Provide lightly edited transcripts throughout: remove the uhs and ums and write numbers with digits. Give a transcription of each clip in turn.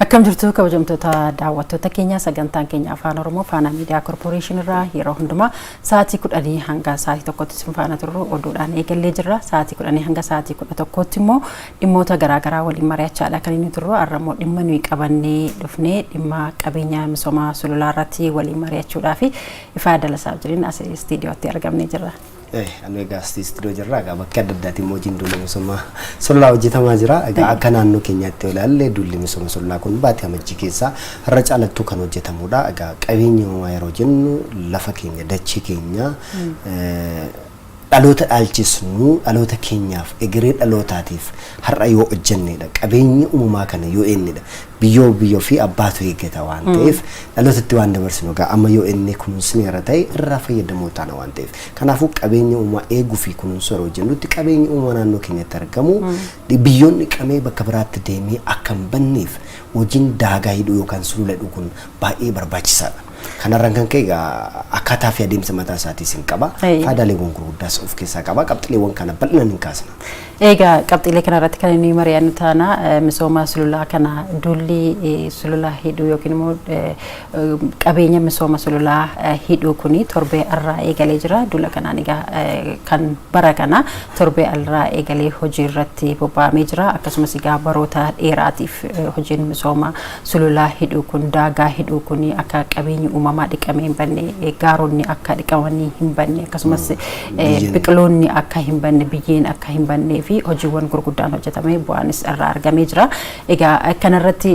Akkam jirtu, kabajamtoota daawwattoota keenya? Sagantaan keenya Afaan Oromoo Faanaa Miidiyaa Korporeeshin irraa yeroo hundumaa sa'aatii 10 hanga sa'aatii 1tti isin faana turru oduudhaan eegallee jirra. Sa'aatii 10 hanga sa'aatii 11tti immoo dhimmoota garaagaraa waliin mari'achaadha kan inni turru. Har'a immoo dhimma nuyi qabannee dhufnee dhimma qabeenya misooma sululaa irratti waliin mari'achuudhaa fi Ifaa Dalasaa wajjiniin as istiidiyootti argamnee jirra. Anu egaa istiidiyoo jirra. Egaa bakka adda addaatiin immoo hojiin duula misooma sululaa hojjetamaa jira. Egaa akka naannoo keenyaatti yoo ilaalle, duulli misooma sululaa kun baatii Amajjii keessaa irra caalattuu kan hojjetamudha. Egaa qabeenya uumamaa yeroo jennu, lafa keenya, dachee keenya dhaloota dhaalchisnu, dhaloota keenyaaf, egeree dhalootaatiif har'a yoo hojjennedha. Qabeenya uumamaa kana yoo eennedha. Biyyoo biyyoo fi abbaatu eeggata waan ta'eef, dhalootatti waan dabarsinu egaa amma yoo inni kunuunsineera ta'e irraa fayyadamoo taana waan ta'eef. Kanaafuu qabeenya uumamaa eeguu fi kunuunsuu yeroo jennutti, qabeenya uumamaa naannoo keenyatti argamu biyyoon dhiqamee bakka biraatti deemee akka hin banneef hojiin daagaa hidhuu yookaan sulula hidhuu kun baay'ee barbaachisaadha. Kanarraan kan ka'e egaa akkaataa fi adeemsa mataa isaatiis hin qaba. Faayidaaleewwan gurguddaas of keessaa qaba. Qabxileewwan kana bal'inaan hin kaasna. Egaa qabxiilee kana irratti kan inni mari'annu taana, misooma sululaa kana, duulli sulula hidhuu yookiin immoo qabeenya misooma sululaa hidhuu kuni torbee irraa eegalee jira. Duula kanaan egaa kan bara kana torbee irraa eegalee hojii irratti bobba'amee jira. Akkasumas egaa baroota dheeraatiif hojiin misooma sululaa hidhuu kun, daagaa hidhuu kun, akka qabeenyi uumamaa dhiqamee hin banne, gaaronni akka dhiqamanii hin banne, akkasumas biqiloonni akka hin banne, biyyeen akka hin bannee fi hojiiwwan gurguddaan hojjetamee bu'aanis irraa argamee jira. Egaa kanarratti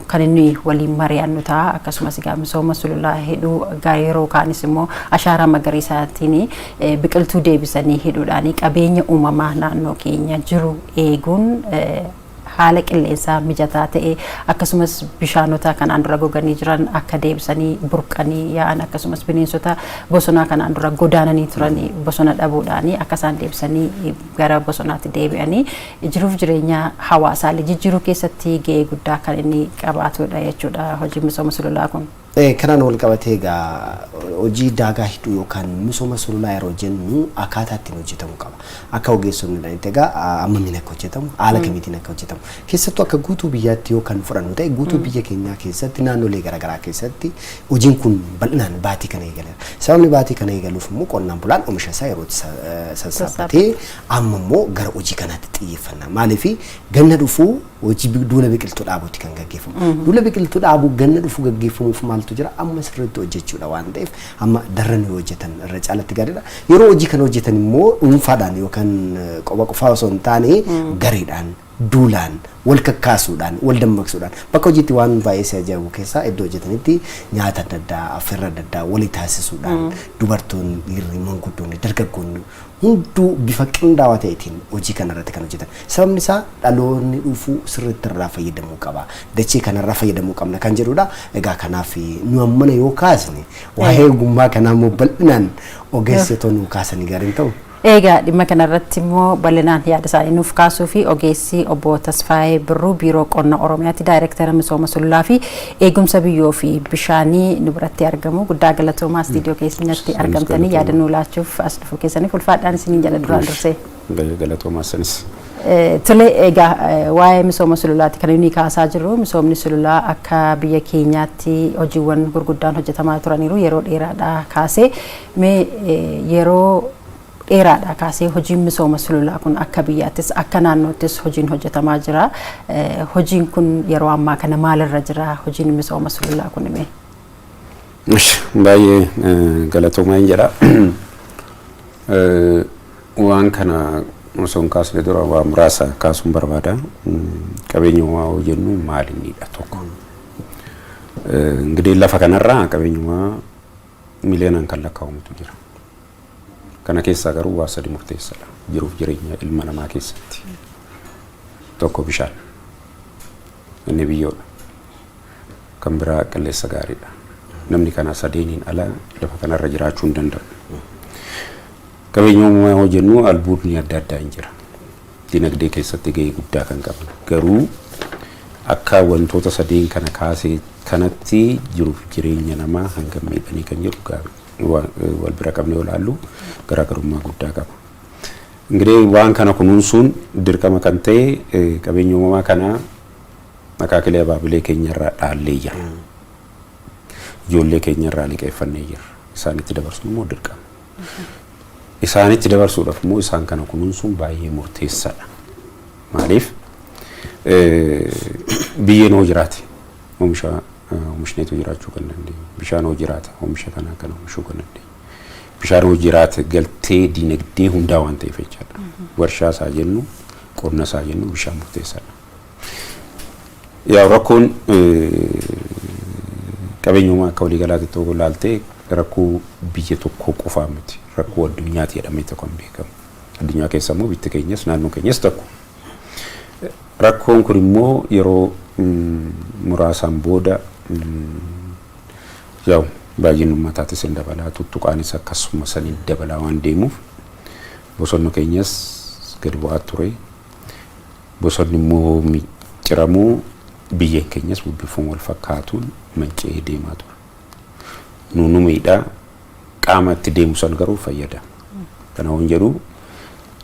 kan inni waliin mari'annu ta'a. Akkasumas egaa misooma sululaa hidhuu yeroo kaanis immoo ashaaraa magariisaatiin biqiltuu deebisanii hidhuudhaan qabeenya uumamaa naannoo keenya jiru eeguun haala qilleensaa mijataa ta'e, akkasumas bishaanota kanaan dura goganii jiran akka deebisanii burqanii yaa'an, akkasumas bineensota bosonaa kanaan dura godaananii turanii bosona dhabuudhaan akka isaan deebisanii gara bosonaatti deebi'anii jiruuf jireenya hawaasaalee jijjiiruu keessatti ga'ee guddaa kan inni qabaatudha jechuudha hojiin misooma sululaa kun. Kanaan wal qabatee egaa hojii daagaa hidhuu yookaan misooma sululaa yeroo jennu akkaataa ittiin hojjetamu qaba. Akka ogeessonni jedhanitti egaa ammamiin akka hojjetamu, haala kamiitiin akka hojjetamu. Keessattuu akka guutuu biyyaatti yoo kan fudhannu ta'e, guutuu biyya keenyaa keessatti naannolee garaagaraa keessatti hojiin kun bal'inaan baatii kana eegaleera. Sababni baatii kana eegaluuf immoo qonnaan bulaan oomisha isaa yeroo sassaabbatee amma immoo gara hojii kanaatti xiyyeeffanna. Maaliif? Ganna dhufuu hojii duula biqiltuu dhaabuuti kan gaggeeffamu. Duula biqiltuu dhaabuu ganna dhufuu gaggeeffamuuf maaltu jira? Amma sirriitti hojjechuudha waan ta'eef, amma darran yoo hojjetan irra caalatti gaariidha. Yeroo hojii kana hojjetan immoo dhuunfaadhaan yookaan qofa qofaa osoo hin taane, gareedhaan, duulaan, wal kakkaasuudhaan, wal dammaqsuudhaan, bakka hojiitti waan baay'ee si ajaa'ibu keessaa iddoo hojjetanitti nyaata adda addaa, affeerra adda addaa walii taasisuudhaan, dubartoonni, dhiirri, manguddoonni, dargaggoonni hunduu bifa qindaawaa ta'eetiin hojii kana irratti kan hojjetan. Sababni isaa dhaloonni dhufuu sirriitti irraa fayyadamuu qaba. Dachee kanarraa fayyadamuu qabna kan jedhudha. Egaa kanaaf nu ammana yoo kaasne, waa'ee ogummaa kanaa immoo bal'inaan ogeessitoota nuu kaasanii gaariin ta'u. Egaa dhimma kanarratti immoo bal'inaan yaada isaanii nuuf kaasuu fi ogeessi obbo Tasfaayee Birruu, Biiroo Qonna Oromiyaatti Daayirektara Misooma Sululaa fi Eegumsa Biyyoo fi Bishaanii nu biratti argamu. Guddaa galatoomaa, istiidiyoo keessatti argamtanii yaada nuu laachuuf as dhufuu keessaniif ulfaadhaan isiniin jedha duraan dursee. Galatoomaa sanis. Tole, egaa waa'ee misooma sululaati kan inni kaasaa jirru. Misoomni sululaa akka biyya keenyaatti hojiiwwan gurguddaan hojjetamaa turaniiru yeroo dheeraadhaa kaasee. Mee yeroo dheeraadhaa kaasee hojiin misooma sululaa kun akka biyyaattis akka naannoottis hojiin hojjetamaa jira. Hojiin kun yeroo ammaa kana maalirra jira, hojiin misooma sululaa kun mee? Baay'ee galatoomaa hin jedha. Waan kana osoo hin kaasne dura waa muraasa kaasuun barbaada. Qabeenya uumamaa yoo jennu maal innidha tokko. Ingidihi lafa kanarraa qabeenya uumamaa miliyoonaan kan lakkaa'amutu jira. Kana keessaa garuu waa sadi murteessaadha jiruuf jireenya ilma namaa keessatti. Tokko bishaan. Inni biyyoodha. Kan biraa qilleensa gaariidha. Namni kana sadeeniin ala lafa kanarra jiraachuu hin danda'u. Qabeenya uumamaa yoo jennu albuudni adda addaa hin jira. Dinagdee keessatti gahee guddaa kan qaban. Garuu akka wantoota sadeen kana kaasee kanatti jiruuf jireenya namaa hanga miidhanii kan jedhu wal bira qabnee ilaallu garaagarummaa guddaa qaba. Ingidihi waan kana kunuunsuun dirqama kan ta'e, qabeenya uumamaa kana Akaakilee abaabilee keenyarraa dhaallee jirra. Ijoollee keenyarraa liqeeffannee jirra. Isaanitti dabarsuun immoo dirqama. Isaanitti dabarsuudhaaf immoo isaan kana kunuunsuun baay'ee murteessaadha. Maaliif biyyeen hoo jiraate oomisha oomishneetu jiraachuu kan dandeenyu. Bishaan hoo jiraata oomisha kana kana oomishuu kan dandeenyu. Bishaan hoo jiraate galtee dinagdee hundaa waan ta'eef jechaadha. Warshaa isaa jennu, qonna isaa jennu, bishaan murteessaadha. Yaa, rakkoon qabeenyummaa akka waliigalaatti tokko ilaaltee rakkoo biyya tokkoo qofaa miti. Rakkoo addunyaati jedhamee tokko kan beekamu. Addunyaa keessa immoo biyyi keenyas naannoo keenyas tokko. Rakkoon kun immoo yeroo muraasaan booda yaa'u baay'een uummataatis hin dabalaa, tuttuqaanis akkasuma saniin dabalaa waan deemuuf bosonni keenyas gadi bu'aa ture. Bosonni immoo ciramuu, biyyeen keenyas bifuma wal fakkaatuun manca'ee deemaa ture. Nu miidhaa, qaama itti deemu san garuu fayyada. Kana waan jedhu,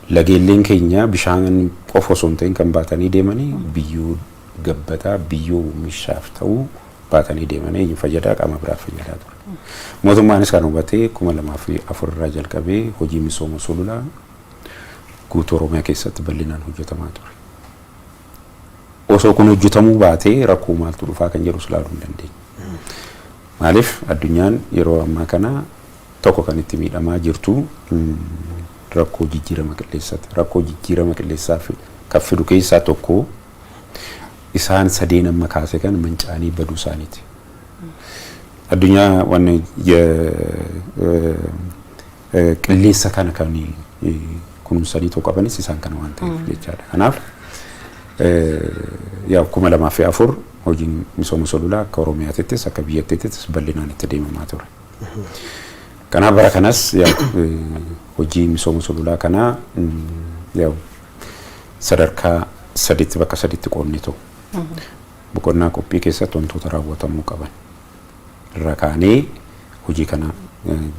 lageelleen keenya bishaan qofa osoo hin ta'in kan baatanii deemanii biyyoo gabbataa, biyyoo oomishaaf ta'uu baatanii deemanii eenyu fayyadaa, qaama biraa fayyadaa ture. Mootummaanis kan hubatee 2004 irraa jalqabee hojii misooma sululaa guutuu Oromiyaa keessatti bal'inaan hojjetamaa ture. Osoo kun hojjetamuu baatee rakkoo maaltu dhufaa kan jedhus ilaaluu hin dandeenye. Maaliif, addunyaan yeroo ammaa kana tokko kan itti miidhamaa jirtu rakkoo jijjiirama qilleensaati. Rakkoo jijjiirama qilleensaa kan fidu keessaa tokko isaan sadeen amma kaase kan manca'anii baduu isaaniiti. Addunyaa wanni qilleensa kana kan kunuunsanii ta'uu qabanis isaan kana waan ta'eef jechaadha. Kanaaf yaa, 2004 hojiin misooma sululaa akka Oromiyaatittis akka biyyattiittis bal'inaan itti deemamaa ture. Kanaaf bara kanas yaa hojii misooma sululaa kanaa yaa sadarkaa saditti, bakka saditti qoodne ta'u. Boqonnaa qophii keessatti wantoota raawwatamuu qaban irra kaanee hojii kana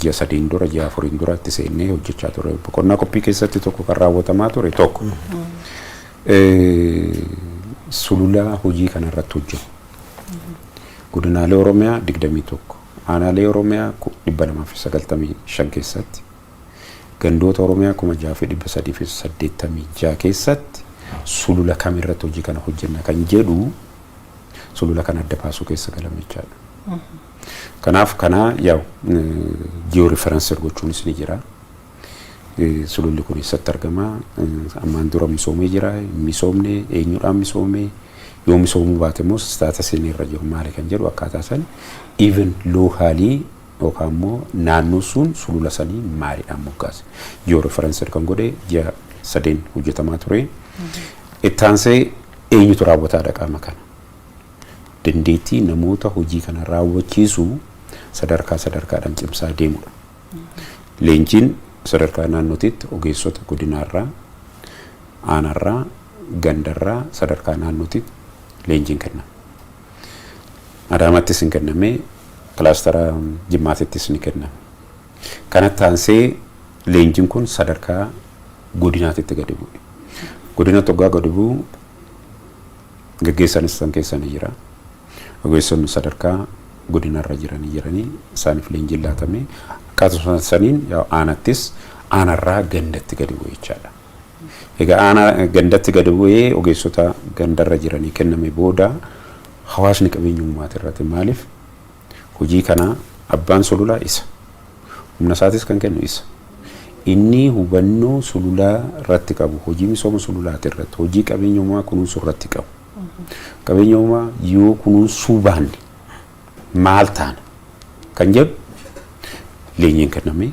ji'a 3n dura, ji'a 4n dura itti seennee hojjechaa ture. Boqonnaa qophii keessatti tokko kan raawwatamaa ture tokko sulula hojii kana irratti hojjetu. Godinaalee Oromiyaa 21, aanaalee Oromiyaa 295 keessatti, gandoota Oromiyaa 6386 keessatti sulula kamirratti hojii kana hojjenna kan jedhu sulula kana adda baasuu keessa galame jechaadha. Kanaaf kana yaa'u geo reference gochuunis ni jira. Sululli kun eessatti argama? Ammaan dura misoomee jira, misoomne, eenyudhaan misoomee, yoo misoomuu baate immoo statusiin irra jiru maali kan jedhu, akkaataa san even locally yookaan immoo naannoo sun sulula sanii maaliidhaan moggaase. Geo reference kan godhe ji'a 3n hojjetamaa ture. Ittaansee eenyutu raawwataadha qaama kana? Dandeettii namoota hojii kana raawwachiisuu sadarkaa sadarkaadhaan cimsaa deemudha. Leenjiin sadarkaa naannootitti ogeessota godinaarraa, aanaarraa, gandarraa sadarkaa naannootitti leenjiin kennama. Adaamattis hin kenname, clustera Jimmaatittis ni kenname. Kanatti aansee leenjiin kun sadarkaa godinaatitti gadi bu'e. Godina tokkoo gadi bu'u gaggeessanis san keessa ni jira. Ogeessonni sadarkaa godinarra jiranii jiranii isaaniif leenjiin laatame, akkasuma saniin aanattis, aanarraa gandatti gadi bu'e jechaadha. Egaa aanaa gandatti gadi bu'ee ogeessota gandarra jiranii kenname booda hawaasni qabeenya uummata irratti, maaliif, hojii kana abbaan sululaa isa, humna isaatis kan kennu isa. Inni hubannoo sululaa irratti qabu, hojii misooma sululaati irratti, hojii qabeenya uumamaa kunuunsuu irratti qabu. Qabeenya uumamaa yoo kunuunsuu baanne maal taana kan jedhu leenjiin kenname,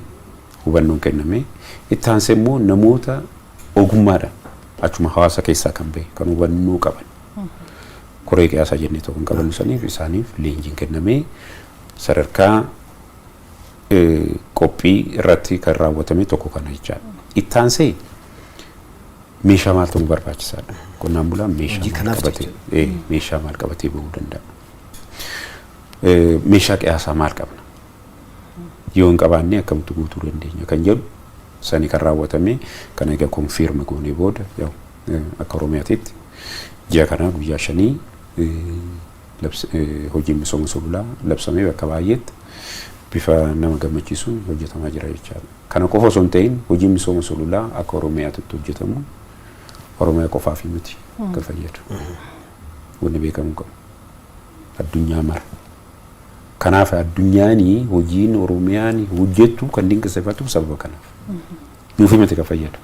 hubannoon kenname. Itti aansee immoo namoota ogummaadhaan achuma hawaasa keessaa kan bahe, kan hubannoo qaban, koree qiyaasaa jennee tokko kan qabannu saniif, isaaniif leenjiin kennamee sadarkaa qophii irratti kan raawwatame tokko kana jechaadha. Itti aansee meeshaa maaltu nu barbaachisaadha? Qonnaan bulaan meeshaa maal qabatee, meeshaa maal qabatee bahuu danda'a? Meeshaa qiyaasaa maal qabna? Yoo hin qabaanne akkamitti guutuu dandeenya kan jedhu sani kan raawwatame. Kana egaa confirm goonee booda akka Oromiyaatitti ji'a kana guyyaa 5 Hojiin misooma sululaa labsamee bakka baay'eetti bifa nama gammachiisuun hojjetamaa jira jechaadha. Kana qofa osoo hin ta'in, hojiin misooma sululaa akka Oromiyaatti hojjetamu Oromiyaa qofaaf miti kan fayyadu. Wanni beekamuu qabu. Addunyaa mara. Kanaaf addunyaanii hojiin Oromiyaan hojjettu kan dinqisiifatu sababa kanaaf. Nuufi miti kan fayyadu.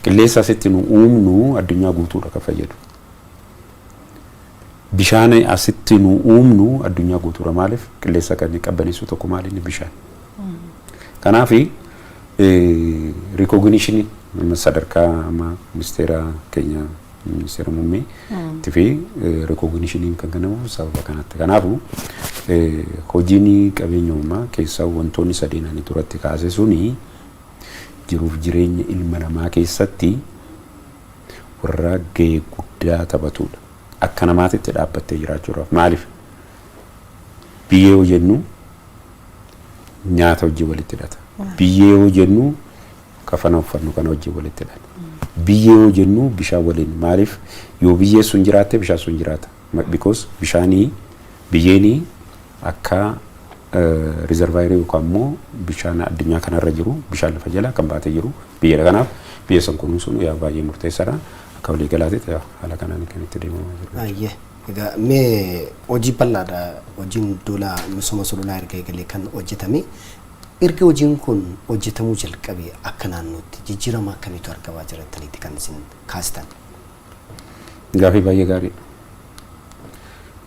Qilleensa asitti nu uumnu addunyaa guutuudha kan fayyadu. Bishaan asitti nu uumnu addunyaa guutuudha. Maaliif? Qilleensa kan qabbaneessu tokko maali? Inni bishaan. Kanaaf recognition sadarkaa amma ministeera keenya, ministeera muummee fi recognitioniin kan kennamu sababa kanatti. Kanaafuu hojiin qabeenya uumamaa keessaa wantoonni sadeen ani duratti kaase suni jiruuf jireenya ilma namaa keessatti warra gahee guddaa taphatudha. Akka namaatitti dhaabbattee jiraachuudhaaf. Maaliif? Biyyee yoo jennu nyaata wajjin walitti hidhata. Biyyee yoo jennu kafana uffannu kana wajjin walitti hidhata. Biyyee yoo jennu bishaan waliin. Maaliif? Yoo biyyee sun jiraatte, bishaan sun jiraata. Because bishaanii biyyeenii akka reservoirii yookaan immoo bishaan addunyaa kanarra jiru, bishaan lafa jala kan baatee jiru biyyeedha. Kanaaf biyya san kunuunsuun yaa baay'ee murteessaadha. Akka waliigalaatti haala kanaan kan itti deemamaa jiru. Ayyee. Egaa mee hojii bal'aadha, hojiin duula misooma sululaa erga eegalee kan hojjetame. Erga hojiin kun hojjetamuu jalqabe akka naannootti jijjiirama akkamiitu argamaa jirattaniiti kan isin kaastan? Gaafii baay'ee gaariidha.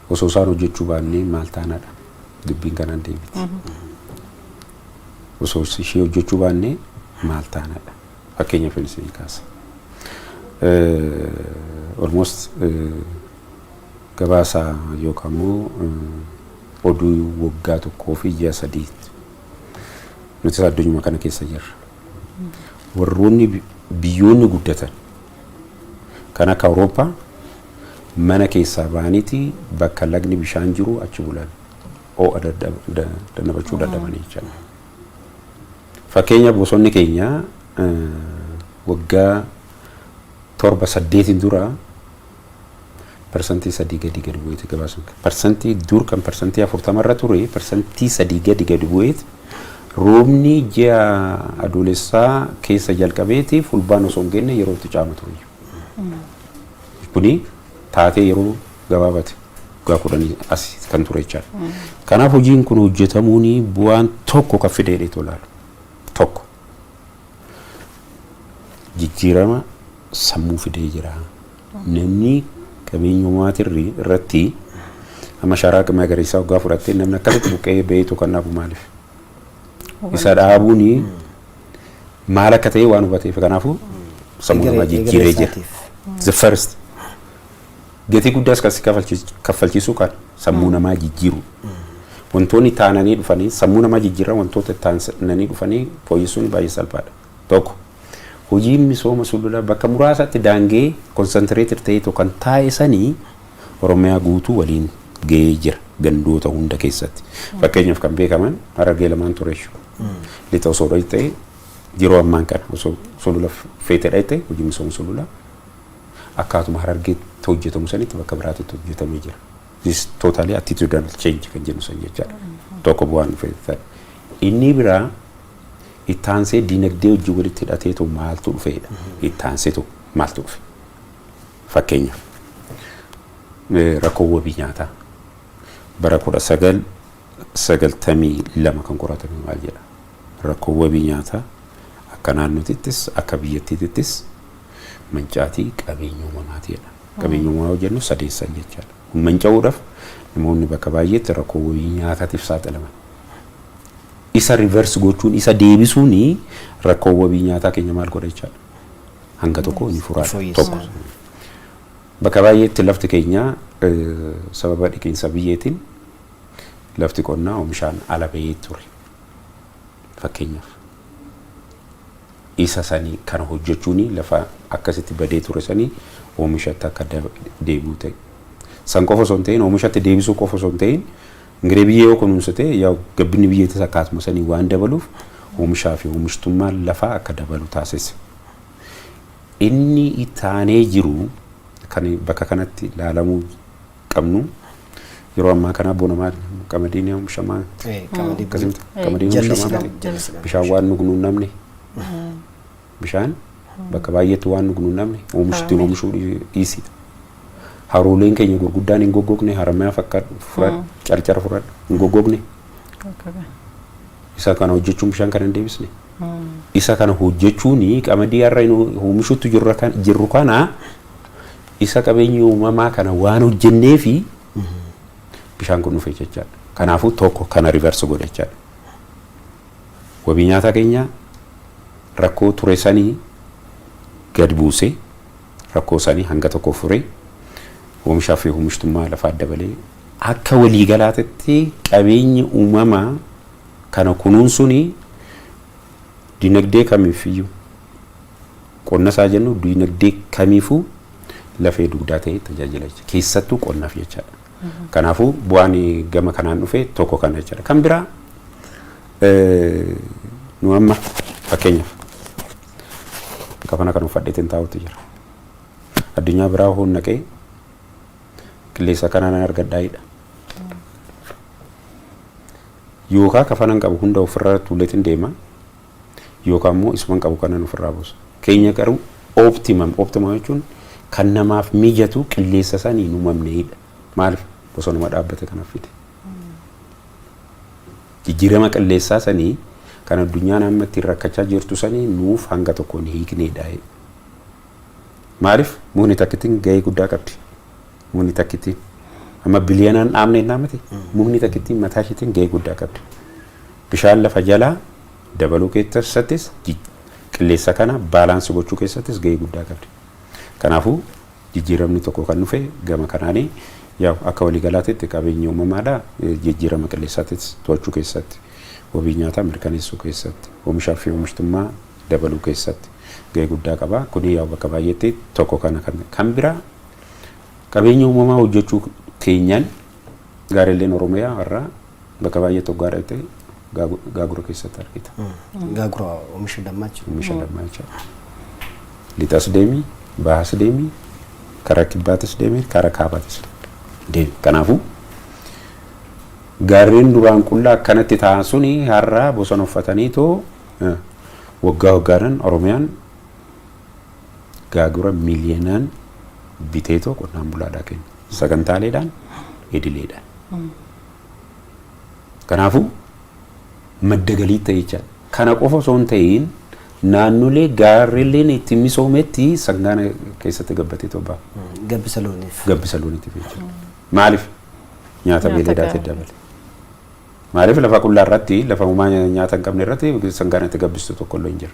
Osoo isaan hojjechuu baannee maal taanaadha? Dubbiin kanaan deebiti. Osoo ishee hojjechuu baannee maal taanaadha? Fakkeenyaaf isin kaasa. Almost gabaasa yookaan immoo oduu waggaa 1 fi ji'a 3 nuti addunyuma kana keessa jirra. Warroonni biyyoonni guddatan kan akka Awurooppaa mana keessaa ba'aniiti bakka lagni bishaan jiru achi bulan, ho'a dandamachuu dadhabanii jechaadha. Fakkeenyaaf, bosonni keenya waggaa 7, 8n dura 3% gadi bu'eeti gabaasan. Parsantii dur kan 40% irra ture 3% gadi bu'eeti. Roobni ji'a Adoolessaa keessa jalqabeeti Fulbaan osoo hin genne yeroo itti caama ture. Kuni taatee yeroo gabaabate, waggaa 10 as kan ture jechaadha. Kanaaf hojiin kun hojjetamuun bu'aan tokko kan fidee tolaalu. Tokko, jijjiirama sammuu fidee jira. Namni qabeenya uumamaatii irratti amma ashaaraa magariisaa waggaa fudhattee namni akkasitti buqqee beeytu kan dhaabu maaliif? Isa dhaabuun maal akka ta'e waan hubateef, kanaafuu sammuu namaa jijjiiree jira. The first. Gatii guddaas kan si kaffalchiisu kan sammuu namaa jijjiiru. Wantoonni taananii dhufanii sammuu namaa jijjiiran, wantoota taananii dhufanii fooyyessuun baay'ee salphaadha. Tokko, hojiin misooma sululaa bakka muraasatti daangee concentrated ta'ee kan taa'e sanii Oromiyaa guutuu waliin gahee jira gandoota hunda keessatti. Fakkeenyaaf kan beekaman Harargee lamaan ture jechuudha. Lixa osoo ta'e, yeroo ammaan kana osoo sulula feetee ta'e, hojii misooma sululaa akkaatuma Harargeetti hojjetamu sanitti bakka biraatti hojjetamee jira. This totally attitudinal change kan jennu san jechaadha. Tokko bu'aan dhufe. Inni biraa ittaansee dinagdee hojii walitti hidhateetu maaltu dhufeedha. Ittaanseetu maaltu dhufe? Fakkeenyaaf, rakkoo wabii nyaataa bara 1992 kan qoratame maal jedha? Rakkoo wabii nyaataa akka naannootittis akka biyyattiittis mancaatii qabeenya uumamaati jedha. Qabeenya uumamaa yoo jennu sadeessan jechaadha. Kun manca'uudhaaf namoonni bakka baay'eetti rakkoo wabii nyaataatiif saaxilaman. Isa reverse gochuun, isa deebisuun rakkoo wabii nyaataa keenya maal godha jechaadha? Hanga tokko ni furaadha. Tokko. Bakka baay'eetti lafti keenya sababa dhiqiinsa biyyeetiin lafti qonnaa oomishaan ala bahee ture. Fakkeenyaaf, isa sanii kana hojjechuun lafa akkasitti badee ture sanii oomishatti akka deebi'u ta'e. San qofa osoo hin ta'in, oomishatti deebisuu qofa osoo hin ta'in, ingirii biyyee yoo kunuunsite, yaa gabbinni biyyeettis akkaatuma sanii waan dabaluuf oomishaa fi oomishtummaan lafaa akka dabalu taasise. Inni ittaanee jiru kan bakka kanatti ilaalamuu qabnu yeroo ammaa kana bona maal qamadiin oomishamaa Qamadii akkasitti qamadiin oomishamaa miti. Bishaan waan dhugnu hin dhabne, bishaan bakka baay'eetti waan dhugnu hin dhabne, oomishtiin oomishuu dhiisi. Harooleen keenya gurguddaan hin goggogne. Haramayaa fakkaadhu fudhadhu, Carcara fudhadhu, hin goggogne. Isa kana hojjechuun bishaan kana hin deebisne. Isa kana hojjechuun qamadii har'a oomishutti jirru kana isa qabeenya uumamaa kana waan hojjennee fi bishaan kun dhufe jechaadha. Kanaafuu tokko kana reverse godha jechaadha. Wabii nyaataa keenya rakkoo ture sanii gad buusee, rakkoo sanii hanga tokko furee, oomishaa fi oomishtummaa lafaa dabalee, akka waliigalaatti qabeenyi uumamaa kana kunuunsuun dinagdee kamiifiyyuu, qonna isaa jennu, dinagdee kamiifuu lafee dugdaa ta'ee tajaajila jechuudha. Keessattuu qonnaaf jechaadha. Kanaafuu bu'aan gama kanaan dhufe tokko kana jechaadha. Kan biraa, nu amma fakkeenyaaf kafana kan uffadheetiin taa'utu jira. Addunyaa biraa hoon naqee qilleensa kanaan argadhaayidha. Yookaan kafanan qabu hunda ofirraa tuuleetiin deema, yookaan immoo isuman qabu kanan ofirraa buusa. Keenya garuu optimum, optimum jechuun kan namaaf mijatu qilleensa sanii hin uumamneedha. Maaliif? Bosonuma dhaabbate kanaaf fide. Jijjiirama qilleensaa sanii kan addunyaan amma ittiin rakkachaa jirtu sanii nuuf hanga tokkoon hiikneedha. Maaliif? Mukni takkittiin gahee guddaa qabdi. Mukni takkittiin amma biliyoonaan dhaabne hin miti. Mukni takkittiin mataa isheetiin gahee guddaa qabdi. Bishaan lafa jalaa dabaluu keessattis, qilleensa kana balance gochuu keessattis gahee guddaa qabdi. Kanaafuu jijjiiramni tokko kan dhufe gama kanaanii, yaa akka waliigalaatitti qabeenya uumamaadha jijjiirama qilleensaattis to'achuu keessatti, wabii nyaataa mirkaneessuu keessatti, oomishaa fi oomishtummaa dabaluu keessatti gahee guddaa qaba. Kuni yaa bakka baay'eetti tokko kana. Kan biraa, qabeenya uumamaa hojjechuu keenyaan gaarreeleen Oromiyaa har'a bakka baay'eetti hoggaa dhaqxee gaagura keessatti argita. Gaagura oomisha dammaa jechuudha. Oomisha dammaa jechuudha. Lixas deemi, bahas deemi, karaa kibbaatis deemi, karaa kaabaatis deemi. Kanaafuu gaarreen duraan qullaa akkanatti ta'an suni har'a bosona uffatanii too waggaa waggaadhaan Oromiyaan gaagura miiliyoonaan biteetoo qonnaan bulaadhaa kenna. Sagantaaleedhaan, idileedhaan. Kanaafuu madda galii ta'e jechaadha. Kana qofa osoo hin ta'iin, naannolee gaarreeleen itti misoometti sangaan keessatti gabbatee ba'a. Gabbisa looniif. Gabbisa looniitiif jechuudha. Maaliif? Nyaata beeladaatti dabale. Maaliif? Lafa qullaa irratti, lafa uumaa nyaata hin qabne irratti sangaan itti gabbistu tokko illee hin jiru.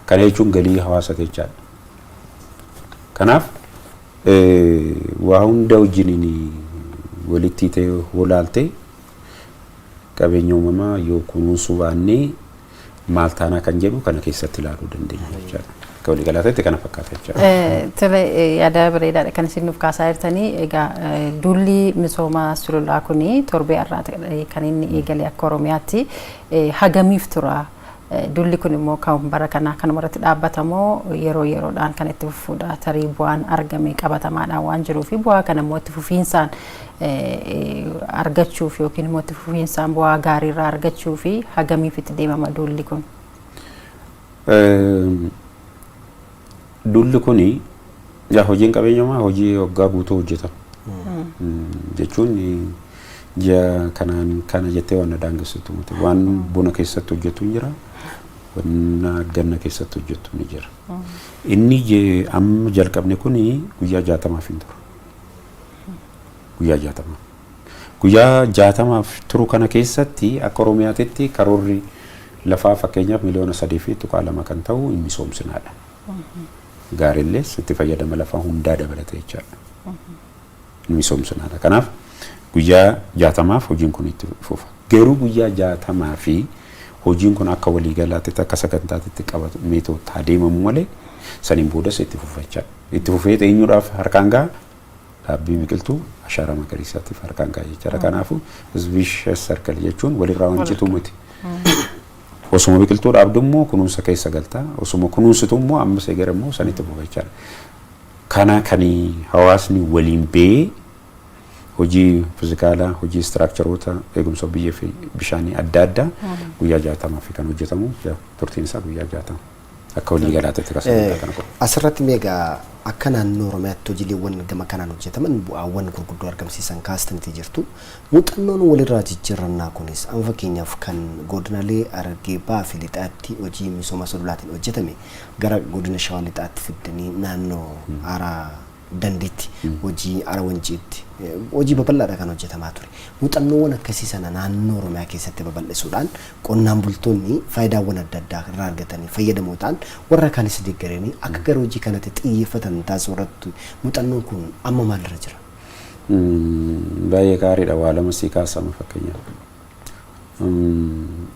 Kana jechuun galii hawaasa jechaadha. Kanaaf waa hunda wajjiniin walitti ta'e holaaltee, qabeenya uumamaa yoo kunuunsuu baannee maal taanaa kan jedhu kana keessatti ilaaluu dandeenya jechaadha. Akka waliigalaatti kana fakkaata jechaadha. Tole, yaada bareedaadha kan isin nuuf kaasaa jirtanii. Egaa duulli misooma sululaa kuni torbee har'aa kan inni eegale akka Oromiyaatti hagamiif tura? Duulli kun immoo kan bara kanaa kanuma irratti dhaabbatamoo yeroo yeroodhaan kan itti fufuudha? Tarii bu'aan argame qabatamaadhaan waan jiruu fi bu'aa kana immoo itti fufiinsaan argachuuf yookiin immoo itti fufiinsaan bu'aa gaariirraa argachuu fi hagamiif itti deemama duulli kun? Duulli kuni, yaa hojiin qabeenyummaa hojii waggaa guutuu hojjetama. Jechuun ji'a kanaan kana jettee waan daangessitu miti. Waan bona keessatti hojjetu hin jira. Waan ganna keessatti hojjetu ni jira. Inni amma jalqabne kuni guyyaa 60f hin turu. Guyyaa 60. Guyyaa 60f turu kana keessatti akka Oromiyaatitti karoorri lafaa fakkeenyaaf miliyoona 3.2 kan ta'u hin misoomsinaadha. Gaariillees itti fayyadama lafaa hundaa dabalata jechaadha. Misoomsinaadha. Kanaaf guyyaa 60f hojiin kun itti fufa. Garuu guyyaa 60 fi hojiin kun akka waliigalaatti, akka sagantaatti qabameetoo adeemamu malee, saniin boodas itti fufa jechaadha. Itti fufee eenyuudhaaf harkaan gaha? Dhaabbii biqiltuu ashaaraa magariisaatiif harkaan gaha jechaadha. Kanaafuu vicious circle jechuun walirraa waan cituu miti. Osuma biqiltuu dhaabdu immoo kunuunsa keessa galtaa. Osuma kunuunsitu immoo ammas eegara immoo sanitti fufa jechaadha. Kana kan hawaasni waliin ba'ee hojii kana hojjechuun barbaachisaadha. Hojii fiizikaalaa, hojii istiraakcharoota eegumsa biyyee fi bishaanii adda addaa guyyaa 60 fi kan hojjetamu, turtiin isaa guyyaa 60. Akka walii galaatti sagantaa kana qofa. Asirratti meegaa akka naannoo Oromiyaatti hojiileewwan gama kanaan hojjetaman bu'aawwan gurguddoo argamsiisan kaastaniiti jirtu. Muuxannoon walirraa jijjiirrannaa kunis amma fakkeenyaaf kan godinaalee Harargee Bahaa fi Lixaatti hojii misooma sululaatiin hojjetame gara godina Shawaa Lixaatti fiddanii naannoo Hara Dandiitti, hojii Hara Wanciitti hojii babal'aadha kan hojjetamaa ture. Muuxannoowwan akkasii sana naannoo Oromiyaa keessatti babal'isuudhaan qonnaan bultoonni faayidaawwan adda addaa irraa argatanii fayyadamoo ta'an, warra kaanis deeggaranii akka gara hojii kanatti xiyyeeffatan taasisuu irratti muuxannoon kun amma maalirra jira? Baay'ee gaariidha. Waa lama sii kaasama fakkeenyaaf.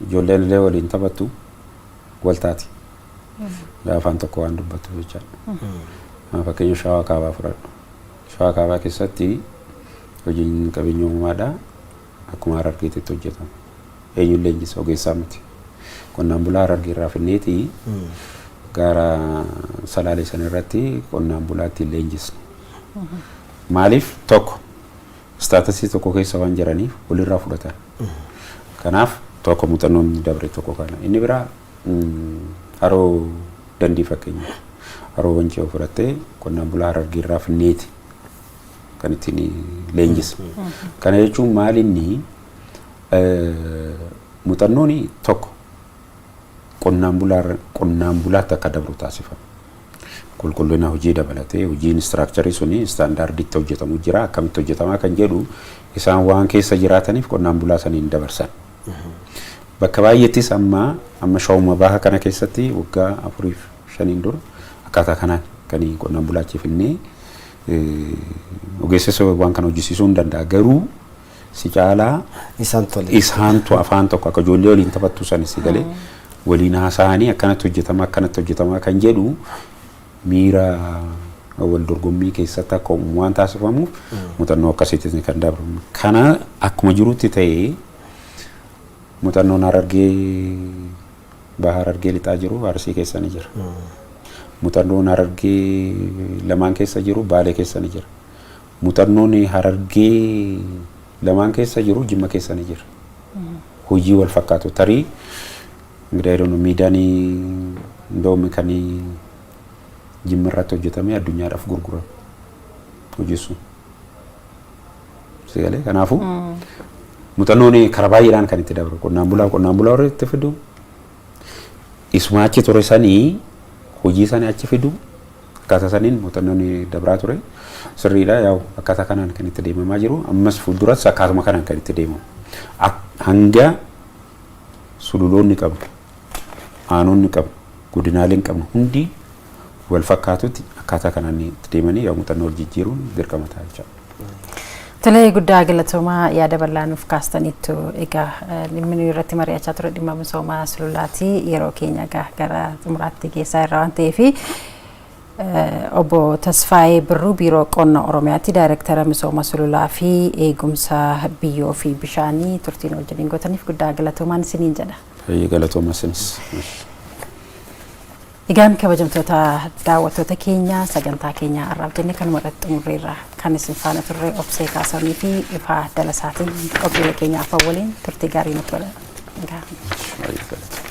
Ijoolleen illee waliin taphattu wal taati. Afaan tokko waan dubbattu jechaadha. Fakkeenya Shawaa Kaabaa fudhadhu. Shawaa Kaabaa keessatti hojiin qabeenya uumamaadha. Akkuma Harargeetitti hojjetama. Eenyullee leenjisa, ogeessaa miti. Qonnaan bulaa Harargee irraa finneeti gaara Salaalee sana irratti qonnaan bulaa ittiin leenjisne. Maaliif? Tokko, status tokko keessa waan jiraniif walirraa fudhatan. Kanaaf tokko muuxannoon dabre tokko kana. Inni biraa Haroo Dandii fakkeenya. Haroo Wancii yoo fudhattee, qonnaan bulaa Harargee irraa finneeti kan ittiin leenjisne. Kana jechuun maal? Inni muuxannoon tokko qonnaan bulaa qonnaan bulaatti akka dabru taasifama. Qulqullina hojii dabalatee hojiin istiraakcharii suni istaandaarditti hojjetamu jira, akkamitti hojjetamaa kan jedhu isaan waan keessa jiraataniif qonnaan bulaa saniin dabarsan. Bakka baay'eettis amma amma Shawuma Baha kana keessatti waggaa 4 fi 5n dura akkaataa kanaan kan qonnaan bulaa achi finnee, ogeessas waan kana hojjisiisuu hin danda'a, garuu si caalaa Isaan tole. Isaantu afaan tokko akka ijoollee waliin taphattu sanis galee waliin haasa'anii akkanatti hojjetama, akkanatti hojjetamaa kan jedhu miira wal dorgommii keessatti akka uumamu waan taasifamuuf muuxannoo akkasiitiin kan dabru. Kana akkuma jirutti ta'ee, muuxannoon Harargee Baha, Harargee Lixaa jiru Arsii keessa ni jira. Muuxannoon Harargee lamaan keessa jiru Baalee keessa ni jira. Muuxannoon Harargee lamaan keessa jiru Jimma keessa ni jira. Hojii wal fakkaatu tarii እንግዲህ I don't know, miidhaan እንደውም kan Jimma irratti hojjetame addunyaadhaaf gurgurama. Hojii sun. Sigalee kanaafuu muuxannoon karaa baay'eedhaan kan itti dabru, qonnaan bulaa warra itti fidu, isuma achi ture sanii hojii sanii achi fidu, akkaataa saniin muuxannoon dabraa ture sirriidha. Yaa'u akkaataa kanaan kan itti deemamaa jiru, ammas fuulduras akkaatuma kanaan kan itti deemamu hanga sululoonni qabnu, aanonni qabnu, godinaaleen qabnu hundi wal fakkaatutti akkaataa kanaan itti deemanii yaa muuxannoo wal jijjiiruun dirqama ta'a jechuudha. Tolee, guddaa galatoomaa, yaada bal'aa nuuf kaastaniittu. Egaa dhimmi nuyi irratti mari'achaa ture dhimma misoomaa sululaati. Yeroo keenya egaa gara xumuraatti geessaa irra waan ta'eef, obbo Tasfaayee Birruu, Biiroo Qonna Oromiyaatti Daayirektara misooma sululaa fi eegumsa biyyoo fi bishaanii, turtiin wajjiniin gootaniif guddaa galatoomaan isiniin jedha. Baay'ee galatooma isinis. Egaan kabajamtoota daawwattoota keenya, sagantaa keenya har'aaf jenne kanuma irratti xumurreerra. Kan isin faana turre Obsee Kaasanii fi Ifaa Dalasaatiin. Qophiilee keenya afaan waliin turtii gaarii nutti godha. Baay'ee galatooma.